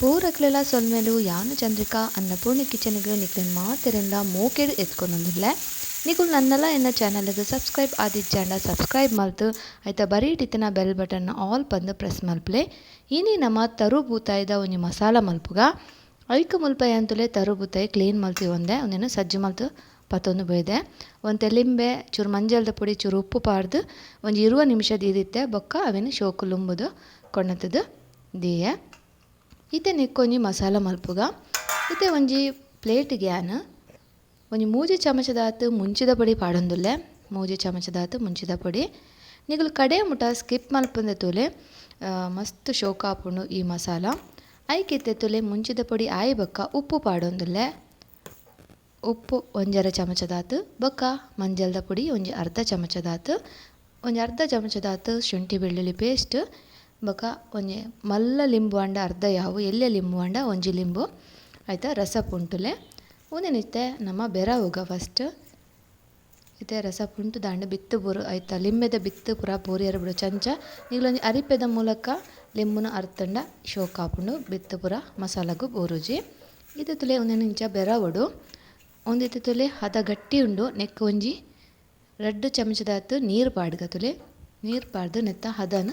ಪೂರಕ್ಲೆಲ ಸೊಲ್ಮೆಲು ಯಾನು ಚಂದ್ರಿಕಾ ಅನ್ನಪೂರ್ಣ ಕಿಚನ್ಗ್ ನಿಕ್ಲೆನ್ ಮಾತೆರೆನ್ಲ ಮೋಕೆಡ್ ಎತ್ಕೊನೊಂದುಲ್ಲೆ. ನಿಕುಲು ನನ್ನಲ ಎನ್ನ ಚಾನಲ್ಗ್ ಸಬ್ಸ್ಕ್ರೈಬ್ ಆದಿಜ್ಜಾಂಡ ಸಬ್ಸ್ಕ್ರೈಬ್ ಮಲ್ತ್ ಐತ ಬರೀಟಿತ್ತಿನ ಬೆಲ್ ಬಟನ್ ಆಲ್ ಪಂದ್ ಪ್ರೆಸ್ ಮಲ್ಪುಲೆ. ಇನಿ ನಮ ತರು ಬೂತಾಯಿದ ಒಂಜಿ ಮಸಾಲ ಮಲ್ಪುಗ. ಐಕ್ ಮುಲ್ಪ ಯಾನ್ ತೂಲೆ ತರು ಬೂತಾಯಿ ಕ್ಲೀನ್ ಮಲ್ತಿ ಒಂದೆ ಉಂದೆನ್ ಸಜ್ಜು ಮಲ್ತ್ ಪತ್ತೊಂದು ಬೈದೆ. ಒಂತೆ ಲಿಂಬೆ ಚೂರು ಮಂಜಲ್ದ ಪೊಡಿ ಚೂರು ಉಪ್ಪು ಪಾಡ್ದ್ ಒಂಜಿ 20 ನಿಮಿಷ ದೀದಿತ್ತೆ ಬೊಕ್ಕ ಅವೆನ್ ಶೋಕು ಲುಂಬುದು ಕೊನತ್ದ್ ದೀಯೆ. ಇತ್ತೆ ನೆಕ್ಕೊಂಜಿ ಮಸಾಲ ಮಲ್ಪುಗ. ಇತ್ತೆ ಒಂಜಿ ಪ್ಲೇಟ್ಗೆ ಯಾನ್ ಒಂಜಿ ಮೂಜಿ ಚಮಚದಾತ್ ಮುಂಚಿದ ಪೊಡಿ ಪಾಡೊಂದುಲ್ಲೆ. ಮೂಜಿ ಚಮಚದಾತ್ ಮುಂಚಿದ ಪೊಡಿ. ನಿಕುಲು ಕಡೆ ಮುಟ ಸ್ಕಿಪ್ ಮಲ್ಪಂದೆ ತೂಲೆ, ಮಸ್ತ್ ಶೋಕ ಆಪುಂಡು ಈ ಮಸಾಲ. ಐಕ್ ಇತ್ತೆ ತೂಲೆ ಮುಂಚಿದ ಪೊಡಿ ಆಯಿ ಬೊಕ್ಕ ಉಪ್ಪು ಪಾಡೊಂದುಲ್ಲೆ. ಉಪ್ಪು ಒಂಜರೆ ಚಮಚದಾತ್ ಬೊಕ್ಕ ಮಂಜಲ್ದ ಪೊಡಿ ಒಂಜಿ ಅರ್ಧ ಚಮಚದಾತ್, ಒಂಜಿ ಅರ್ಧ ಚಮಚದಾತ್ ಶುಂಠಿ ಬೆಳ್ಳುಳ್ಳಿ ಪೇಸ್ಟ್ ಬೊಕ್ಕ ಒಂಜಿ ಮಲ್ಲ ಲಿಂಬು ಆಂಡ ಅರ್ಧ ಯಾವು, ಎಲ್ಯ ಲಿಂಬು ಆಂಡ ಒಂಜಿ ಲಿಂಬು ಆಯ್ತಾ ರಸ ಪುಂಟುಲೆ. ಉಂದೆನ್ ಇತ್ತೆ ನಮ್ಮ ಬೆರವುಗ ಫಸ್ಟ್. ಇತ್ತೆ ರಸ ಪುಂಟು ದಾಂಡ ಬಿತ್ತು ಬೂರು ಆಯ್ತಾ ಲಿಂಬೆದ ಬಿತ್ತು ಪೂರ ಬೋರಿಯರ ಬಿಡು ಚಂಚ ನಿಗ್ಲೊಂಜಿ ಅರಿಪೆದ ಮೂಲಕ ಲಿಂಬುನ ಅರ್ತಂಡ ಶೋಕಾಪುಂಡು ಬಿತ್ತು ಪೂರ ಮಸಾಲಗು ಬೋರುಜಿ. ಇತ್ತೆ ತುಲೆ ಉಂದೆನ್ ಇಂಚ ಬೆರವುಡು. ಉಂದಿತ್ತೆ ತುಲೆ ಹದ ಗಟ್ಟಿ ಉಂಡು. ನೆಕ್ ಒಂಜಿ ರಡ್ಡ್ ಚಮಚದಾತ್ ನೀರು ಪಾಡ್ಗ ತುಲೆ. ನೀರು ಪಾಡ್ದು ನೆತ್ತ ಹದನ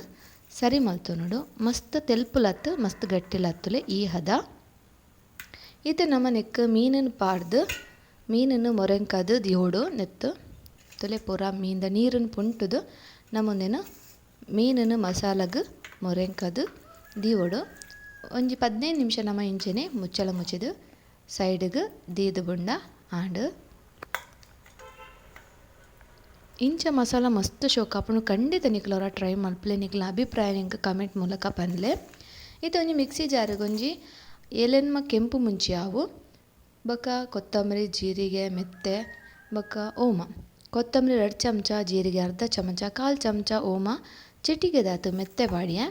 ಸರಿ ಮಲ್ತೊನೊಡು. ಮಸ್ತ್ ತೆಲ್ಪುಲತ್ ಮಸ್ತ್ ಗಟ್ಟಿಲತ್ತುಲೆ ಈ ಹದ. ಇತ್ತೆ ನಮ್ಮ ನೆಕ್ ಮೀನನ್ನು ಪಾಡ್ದು ಮೀನನ್ನು ಮೊರೆಂಕದು ದಿಯೋಡು ನೆತ್ತು ತುಲೆ ಪೂರ ಮೀನ್ದ ನೀರನ್ನು ಪುಂಟುದು ನಮೊಂದೆನ ಮೀನನ್ನು ಮಸಾಲಗ್ ಮೊರೆಂಕದು ದಿಯೋಡು. ಒಂಜಿ 15 ನಿಮಿಷ ನಮ್ಮ ಇಂಚನೆ ಮುಚ್ಚಳ ಮುಚ್ಚಿದು ಸೈಡ್ಗ್ ದೀದು ಬುಂಡ ಆಂಡ್. ಇಂಚ ಮಸಾಲ ಮಸ್ತ್ ಶೋಕ ಆಪುಂಡು. ಖಂಡಿತ ನಿಕ್ಲವರ ಟ್ರೈ ಮಲ್ಪುಲೆ. ನಿಕ್ಲ ಅಭಿಪ್ರಾಯ ಎಂಕ್ ಕಮೆಂಟ್ ಮೂಲಕ ಪನ್ಲೆ. ಇತ್ತೆ ಒಂಜಿ ಮಿಕ್ಸಿ ಜಾರ್ಗ್ ಒಂಜಿ ಏಲೆನ್ಮ ಕೆಂಪು ಮುಂಚಿ ಆವು ಬೊಕ್ಕ ಕೊತ್ತಂಬರಿ ಜೀರಿಗೆ ಮೆತ್ತೆ ಬೊಕ್ಕ ಓಮ. ಕೊತ್ತಂಬರಿ 2 ಚಮಚ, ಜೀರಿಗೆ ಅರ್ಧ ಚಮಚ, ಕಾಲು ಚಮಚ ಓಮ, ಚಿಟಿಕೆದಾತ್ ಮೆತ್ತೆ ಪಾಡಿಯೆ.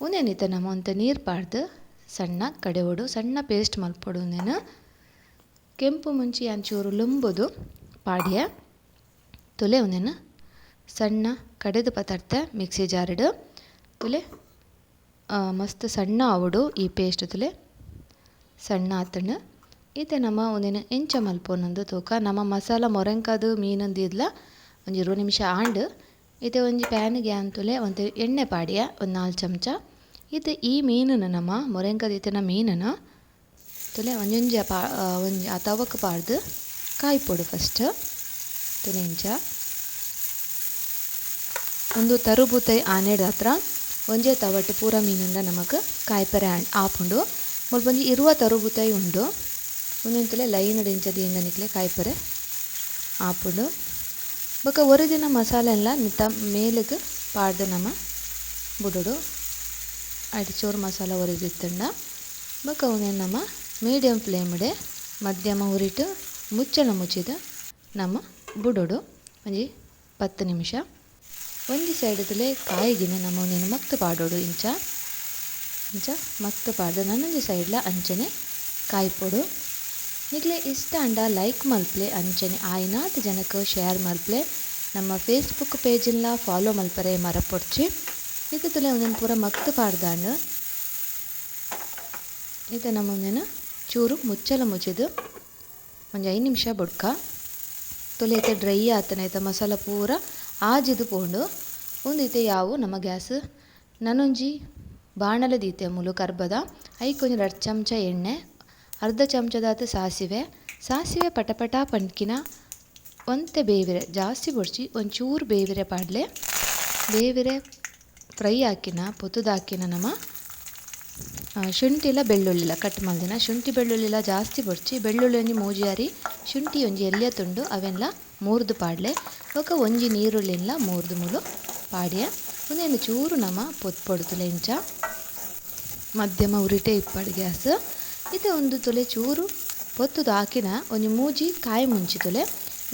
ಉಂದೆನ್ ಇತ್ತೆ ನಮ ಒಂತೆ ನೀರು ಪಾಡ್ದು ಸಣ್ಣ ಕಡೆವೊಡು, ಸಣ್ಣ ಪೇಸ್ಟ್ ಮಲ್ಪೊಡು. ಉಂದೆನ್ ಕೆಂಪು ಮುಂಚಿ ಒಂಚೂರು ಲುಂಬುದು ಪಾಡಿಯೆ. ತುಲೆ ಉಂದೆನ್ ಸಣ್ಣ ಕಡೆದು ಪತರ್ತೆ ಮಿಕ್ಸಿ ಜಾರ್ಡ್. ತುಲೆ ಮಸ್ತ್ ಸಣ್ಣ ಆವೊಡು ಈ ಪೇಸ್ಟ್. ತುಲೆ ಸಣ್ಣ ಆತಂಡ್. ಇತ್ತೆ ನಮ ಉಂದೆನ್ ಎಂಚ ಮಲ್ಪೊನೊಂದು ತೂಕ. ನಮ ಮಸಾಲ ಮೊರೆಂಕದು ಮೀನಂದು ದೀದ್ಲ ಒಂಜಿ 20 ನಿಮಿಷ ಆಂಡ್. ಇತ್ತೆ ಒಂಜಿ ಪ್ಯಾನ್ಗೆ ಯಾನ್ ತುಲೆ ಒಂತೆ ಎಣ್ಣೆ ಪಾಡಿಯ ಒಂದು 4 ಚಮಚ. ಇತ್ತೆ ಈ ಮೀನನ್ನು ನಮ ಮೊರೆಂಕದ ಇತ್ತಿನ ಮೀನನ್ನು ತುಲೆ ಒಂಜೊಂಜಿ ಒಂಜಿ ಆ ತವಕ್ ಪಾಡ್ದು ಕಾಯ್ಪೊಡು ಫಸ್ಟ್. ತುಲೆ ಇಂಚ ಒಂದು ತರುಬೂತೈ ಆನೆಡ್ ಹತ್ರ ಒಂಜೇ ತವಟ್ಟು ಪೂರ ಮೀನಿಂದ ನಮಕ್ ಕಾಯ್ಪರೆ ಆಪುಂಡು. ಮುಲ್ಪ ಒಂಜಿ 20 ತರುಬೂತೈ ಉಂಡು. ಒಂದೊಂತಲೆ ಲೈನ್ ಇಂಚ ದೀಂಡ ನಿಕ್ಲೆ ಕಾಯ್ಪರೆ ಆಪುಂಡು. ಬೊಕ್ಕ ಒರಿದಿನ ಮಸಾಲೆ ಎಲ್ಲ ಮಿತ್ತ ಮೇಲಗ್ ಪಾಡ್ದು ನಮ ಬುಡೊಡು. ಐಟ್ ಚೂರು ಮಸಾಲ ಒರಿದಿತ್ತಂಡ ಬೊಕ್ಕ ಉಂದೆನ್ ನಮ ಮೀಡಿಯಂ ಫ್ಲೇಮ್ಡೆ ಮಧ್ಯಮ ಉರಿಟ್ ಮುಚ್ಚಳ ಮುಚ್ಚಿದ್ ನಮ ಬುಡೊಡು ಒಂಜಿ 10 ನಿಮಿಷ. ಒಂಜಿ ಸೈಡ್ದಲೆ ಕಾಯಿಗಿನ ನಮ ಉಂದೆನ್ ಮಗ್ತ್ ಪಾಡೊಡು. ಇಂಚ ಇಂಚ ಮಗ್ತ್ ಪಾಡ್ದು ನನೊಂಜಿ ಸೈಡ್ಲ ಅಂಚನೆ ಕಾಯ್ಪೊಡು. ನಿಕ್ಲೆ ಇಷ್ಟ ಆಂಡ ಲೈಕ್ ಮಲ್ಪುಲೆ, ಅಂಚನೆ ಆಯಿನಾತ್ ಜನಕ್ ಶೇರ್ ಮಲ್ಪುಲೆ. ನಮ್ಮ ಫೇಸ್ಬುಕ್ ಪೇಜ್ನ್ಲ ಫಾಲೋ ಮಲ್ಪರೆ ಮರಪೊಡ್ಚಿ. ಇತ್ತೆ ತುಲೆ ಉಂದೆನ್ ಪೂರ ಮಗ್ತ್ ಪಾಡ್ದಾಂಡ್. ಇತ್ತೆ ನಮ ಉಂದೆನ್ ಚೂರು ಮುಚ್ಚಲ ಮುಚ್ಚಿದ್ ಒಂಜಿ 5 ನಿಮಿಷ ಬೊಡ್ಕ. ತುಲೆ ಇತ್ತೆ ಡ್ರೈ ಆತನ ಇತ್ತೆ ಮಸಾಲ ಪೂರ ಆಜಿದ್ ಪೋಂಡು. ಉಂದು ಇತ್ತೆ ಯಾವು ನಮ್ಮ ಗ್ಯಾಸ್ ನನೊಂಜಿ ಬಾಣಲೆ ದೀತೆ ಮೂಲು ಕರ್ಬದ. ಐಕ್ ಒಂಜಿ 2 ಚಮಚ ಎಣ್ಣೆ, ಅರ್ಧ ಚಮಚದಾತ್ ಸಾಸಿವೆ, ಸಾಸಿವೆ ಪಟಪಟ ಪನ್ಕಿನ ಒಂತೆ ಬೇವಿರೆ, ಜಾಸ್ತಿ ಬೊಡ್ಚಿ ಒಂಚೂರು ಬೇವಿರೆ ಪಾಡ್ಲೆ. ಬೇವಿರೆ ಫ್ರೈ ಹಾಕಿನ ಪೊತ್ತುದಾಕಿನ ನಮ ಶುಂಠಿಲ ಬೆಳ್ಳುಳ್ಳಿಲ ಕಟ್ ಮಲ್ದಿನ. ಶುಂಠಿ ಬೆಳ್ಳುಳ್ಳಿಲ ಜಾಸ್ತಿ ಬೊಡ್ಚಿ, ಬೆಳ್ಳುಳ್ಳಿ ಒಂಜಿ ಮೂಜಿ ಅರಿ, ಶುಂಠಿ ಒಂಜಿ ಎಲ್ಯ ತುಂಡು ಅವೆನ್ಲ ಮೂರ್ದು ಪಾಡ್ಲೆ. ಬೊಕ್ಕ ಒಂಜಿ ನೀರುಳ್ಳಿನ್ಲ ಮೂರ್ದು ಮೂಲು ಪಾಡ್ಯ. ಉಂದೆನ್ ಚೂರು ನಮ ಪೊತ್ಪೊಡು ಇಂಚ ಮಧ್ಯಮ ಉರಿಟೆ ಇಪ್ಪಡ್ ಗ್ಯಾಸ್. ಇತ್ತೆ ಒಂದು ತುಲೆ ಚೂರು ಪೊತ್ತುದು ಹಾಕಿನ ಒಂಜಿ ಮೂಜಿ ಕಾಯಿ ಮುಂಚಿ ತುಲೆ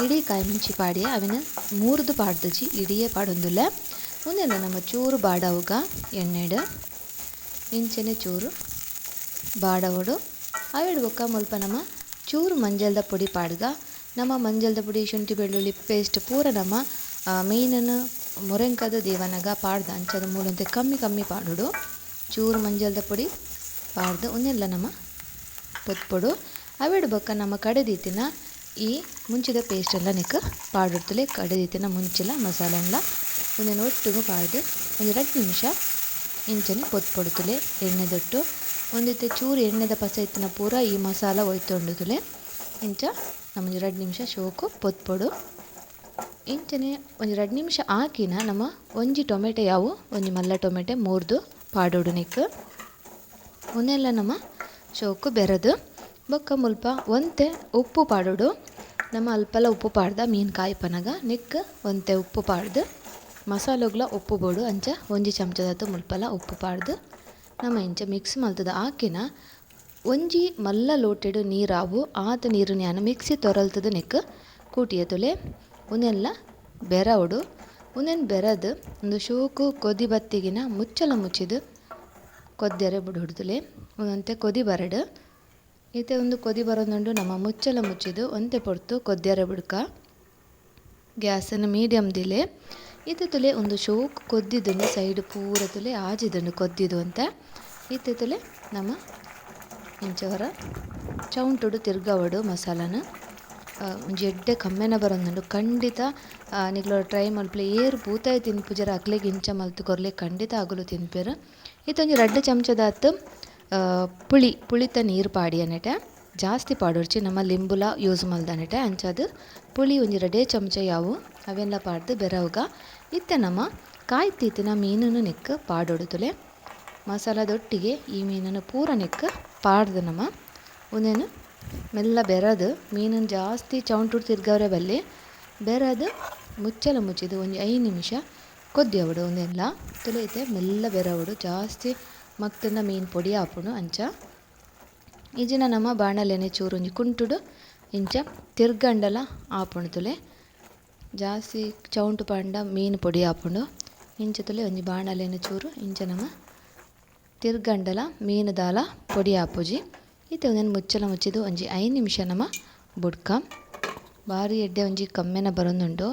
ಇಡೀ ಕಾಯಿ ಮುಂಚಿ ಪಾಡ್ಯ. ಅವೆನ್ ಮೂರ್ದು ಪಾಡ್ದುಜಿ, ಇಡಿಯೇ ಪಾಡೊಂದುಲ್ಲೆ. ಉಂದೆನ್ ನಮ ಚೂರು ಬಾಡವುಗ ಎಣ್ಣೆಡ್ ಇಂಚನೆ ಚೂರು ಬಾಡವೊಡು. ಅವೆಡ್ ಬೊಕ್ಕ ಮುಲ್ಪ ನಮ ಚೂರು ಮಂಜಲ್ದ ಪೊಡಿ ಪಾಡ್ಗ. ನಮ್ಮ ಮಂಜಲ್ದ ಪೊಡಿ ಶುಂಠಿ ಬೆಳ್ಳುಳ್ಳಿ ಪೇಸ್ಟ್ ಪೂರ ನಮ್ಮ ಮೀನನ್ನು ಮೊರೆಂಕದ ದೀವನಗ ಪಾಡ್ದ ಅಂಚದ ಮೂಲಂತೆ ಕಮ್ಮಿ ಕಮ್ಮಿ ಪಾಡೊಡು. ಚೂರು ಮಂಜಲ್ದ ಪೊಡಿ ಪಾಡ್ದು ಉಂದೆಲ್ಲ ನಮ್ಮ ಪೊತ್ಪೊಡು. ಅವೆಡ್ ಬೊಕ್ಕ ನಮ್ಮ ಕಡೆದೀತಿನ ಈ ಮುಂಚಿದ ಪೇಸ್ಟ್ ಎಲ್ಲ ನೆಕ್ ಪಾಡುರ್ತಲೆ. ಕಡೆದೀತಿನ ಮುಂಚಿಲ ಮಸಾಲೆನ್ಲ ಉಂದೆನ್ ಒಟ್ಟುಗು ಪಾಡ್ದು ಒಂಜಿ 2 ನಿಮಿಷ ಇಂಚನೆ ಪೊತ್ಪೊಡು ತುಲೆ. ಎಣ್ಣೆದೊಟ್ಟು ಒಂದಿತ್ತೆ ಚೂರು ಎಣ್ಣೆದ ಪಸ ಇತ್ತಿನ ಪೂರ ಈ ಮಸಾಲ ಒಯ್ತೊಂಡು ತುಲೆ. ಇಂಚ ನಮ್ಮ ಒಂಜಿ 2 ನಿಮಿಷ ಶೋಕು ಪೊತ್ಪೊಡು. ಇಂಚನೆ ಒಂಜಿ 2 ನಿಮಿಷ ಹಾಕಿನ ನಮ್ಮ ಒಂಜಿ ಟೊಮೆಟೊ ಯಾವು ಒಂಜಿ ಮಲ್ಲ ಟೊಮೆಟೊ ಮೂರ್ದು ಪಾಡೋಡು ನೆಕ್. ಉಂದೆಲ್ಲ ನಮ್ಮ ಶೋಕು ಬೆರದು ಬೊಕ್ಕ ಮುಲ್ಪ ಒಂತೆ ಉಪ್ಪು ಪಾಡೋಡು. ನಮ್ಮ ಅಲ್ಪಲ ಉಪ್ಪು ಪಾಡ್ದ ಮೀನು ಕಾಯಿಪನಗ ನೆಕ್ ಒಂತೆ ಉಪ್ಪು ಪಾಡ್ದು ಮಸಾಲೊಗ್ಲ ಉಪ್ಪು ಬೋಡು ಅಂಚ ಒಂಜಿ ಚಮಚದಾತು ಮುಲ್ಪಲ ಉಪ್ಪು ಪಾಡ್ದು ನಮ್ಮ ಇಂಚ ಮಿಕ್ಸ್ ಮಲ್ತದ ಹಾಕಿನ ಒಂಜಿ ಮಲ್ಲ ಲೋಟೆಡು ನೀರಾವು ಆತ ನೀರು ನ್ಯಾನ ಮಿಕ್ಸಿ ತೊರಲ್ತದ ನೆಕ್ ಕೂಟಿಯ ತುಲೆ. ಉಂದೆಲ್ಲ ಬೆರವಡು. ಉಂದೆನ್ ಬೆರದು ಒಂದು ಶೋಕು ಕೊದಿ ಬತ್ತಿಗಿನ ಮುಚ್ಚಲ ಮುಚ್ಚಿದು ಕೊದ್ದೆರೆ ಬುಡು ಹುಡ್ದುಲೆ. ಒಂದಂತೆ ಕೊದಿ ಬರಡು. ಇತ್ತೆ ಒಂದು ಕೊದಿ ಬರೋದುಂಡು ನಮ್ಮ ಮುಚ್ಚಲ ಮುಚ್ಚಿದು ಒಂತೆ ಪೊರ್ತು ಕೊದ್ದೆರೆ ಬುಡ್ಕ. ಗ್ಯಾಸನ್ನು ಮೀಡಿಯಂ ದಿಲೆ. ಇತ್ತೆ ತುಲೆ ಒಂದು ಶೋಕ್ ಕೊದ್ದಿದ್ದುಂಡು ಸೈಡ್ ಪೂರ ತುಲೆ ಆಜಿದುಂಡು ಕೊದ್ದಿದು ಅಂತ. ಇತ್ತೆ ತುಲೆ ನಮ್ಮ ಇಂಚವರ ಚೌಂಟುಡು ತಿರ್ಗವಡು ಮಸಾಲನ ಒಂಜಿ ಎಡ್ಡೆ ಕಮ್ಮೆನ ಬರೋದುಂಡು. ಖಂಡಿತ ನಿಕ್ಲು ಟ್ರೈ ಮಲ್ಪಲೆ. ಏರು ಬೂತಾಯಿ ತಿನ್ಪುಜರ ಅಕ್ಲೆಗ್ ಇಂಚ ಮಲ್ತು ಕೊರ್ಲೆ ಖಂಡಿತ ಅಗುಲು ತಿನ್ಪೆರ್. ಇತ್ತೊಂಜಿ 2 ಚಮಚದಾತ್ ಪುಳಿ ಪುಳಿತ ನೀರು ಪಾಡಿ ಅನ್ನೆಟೆ. ಜಾಸ್ತಿ ಪಾಡೊಡ್ಚಿ ನಮ್ಮ ಲಿಂಬುಲ ಯೂಸ್ ಮಲ್ದನೆಟೆ. ಅಂಚಾದ್ ಪುಳಿ ಒಂಜಿ 2 ಚಮಚ ಯಾವು ಅವೆಲ್ಲ ಪಾಡ್ದು ಬೆರವುಗ. ಇತ್ತೆ ನಮ್ಮ ಕಾಯ್ತಿತ್ತಿನ ಮೀನನ್ನು ನೆಕ್ ಪಾಡೊಡು ತುಲೆ. ಮಸಾಲದೊಟ್ಟಿಗೆ ಈ ಮೀನನ್ನು ಪೂರ ನೆಕ್ ಪಾಡ್ದು ನಮ್ಮ ಉಂದೆನ್ ಮೆಲ್ಲ ಬೆರದು ಮೀನನ್ನು ಜಾಸ್ತಿ ಚೌಂಟುಡು ತಿರ್ಗವರೆ ಬಲ್ಲಿ ಬೆರದು ಮುಚ್ಚಲ ಮುಚ್ಚಿದು ಒಂಜಿ 5 ನಿಮಿಷ ಕೊದ್ದಿಯವಡು. ಉಂದೆಲ್ಲ ತುಲೆ ಇತ್ತೆ ಮೆಲ್ಲ ಬೆರವಡು. ಜಾಸ್ತಿ ಮಗ್ತುಂಡ ಮೀನು ಪೊಡಿ ಆಪುಂಡು. ಅಂಚ ಇಜಿನ ನಮ್ಮ ಬಾಣಲೆನೆ ಚೂರು ಒಂಜಿ ಕುಂಟುಡು ಇಂಚ ತಿರ್ಗಂಡಲ ಆಪುಂಡು ತುಲೆ. ಜಾಸ್ತಿ ಚೌಂಟು ಪಾಂಡ ಮೀನು ಪೊಡಿ ಆಪುಂಡು. ಇಂಚ ತುಲೆ ಒಂಜಿ ಬಾಣಲೆನೆ ಚೂರು ಇಂಚ ನಮ್ಮ ತಿರ್ಗಂಡಲ ಮೀನು ದಾಲ ಪೊಡಿ ಆಪುಜಿ. ಇತ್ತೆ ಒಂದೆನ್ ಮುಚ್ಚಲ ಮುಚ್ಚಿದು ಒಂಜಿ 5 ನಿಮಿಷ ನಮ್ಮ ಬುಡ್ಕ. ಬಾರಿ ಎಡ್ಡೆ ಒಂಜಿ ಕಮ್ಮೆನ ಬರೋದುಂಡು.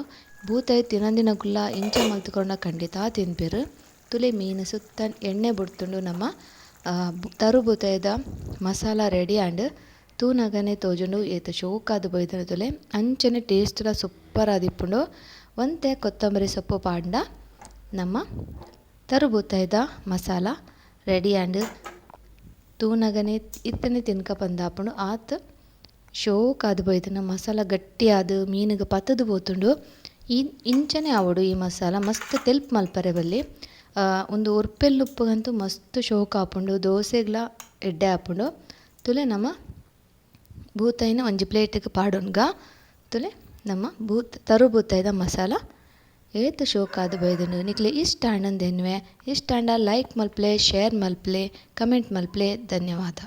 ಬೂತಾಯಿ ತಿನಂದಿನಗುಲ್ಲ ಇಂಚ ಮಲ್ತುಕೊಂಡ ಖಂಡಿತ ತಿನ್ಪೆರ್. ತುಲೆ ಮೀನು ಸುತ್ತ ಎಣ್ಣೆ ಬುಡ್ತುಂಡು. ನಮ್ಮ ತರು ಬೂತಾಯಿದ ಮಸಾಲ ರೆಡಿ ಆಂಡ್. ತೂನಗನೆ ತೋಜುಂಡು ಏತ್ ಶೋಕಾದ್ ಬೈದನ ತುಲೆ. ಅಂಚನೆ ಟೇಸ್ಟ್ಲ ಸೂಪರ್ ಆದಿಪ್ಪುಂಡು. ಒಂತೆ ಕೊತ್ತಂಬರಿ ಸೊಪ್ಪು ಪಾಂಡ ನಮ್ಮ ತರು ಬೂತಾಯಿದ ಮಸಾಲ ರೆಡಿ ಆಂಡ್. ತೂನಗನೆ ಇತ್ತನೆ ತಿನ್ಕ ಪಂದಾಪುಂಡು. ಆತ್ ಶೋಕಾದ್ ಬೈದನ ಮಸಾಲ ಗಟ್ಟಿಯಾದ್ ಮೀನುಗ್ ಪತ್ತುದು ಪೋತುಂಡು. ಈ ಇಂಚನೆ ಆವೊಡು ಈ ಮಸಾಲ ಮಸ್ತ್ ತೆಲ್ಪ್ ಮಲ್ಪರೆ ಬಲ್ಲಿ. ಉಂದು ಉರ್ಪೆಲ್ ಉಪ್ಪುಗಂತೂ ಮಸ್ತ್ ಶೋಕ್ ಆಪುಂಡು. ದೋಸೆಗ್ಲ ಎಡ್ಡೆ ಆಪುಂಡು. ತುಲೆ ನಮ್ಮ ಬೂತಾಯಿನ ಒಂಜಿ ಪ್ಲೇಟಿಗೆ ಪಾಡೊನ್ಗ. ತುಲೆ ನಮ್ಮ ತರು ಬೂತಾಯಿದ ಮಸಾಲ ಏತ್ ಶೋಕಾದ್ ಬೈದುಂಡು. ನಿಕ್ಲೆ ಇಷ್ಟ ಆಂಡಂದೆನ್ವೆ. ಇಷ್ಟ ಆಂಡ ಲೈಕ್ ಮಲ್ಪಲೆ, ಶೇರ್ ಮಲ್ಪಲೆ, ಕಮೆಂಟ್ ಮಲ್ಪಲೆ. ಧನ್ಯವಾದ.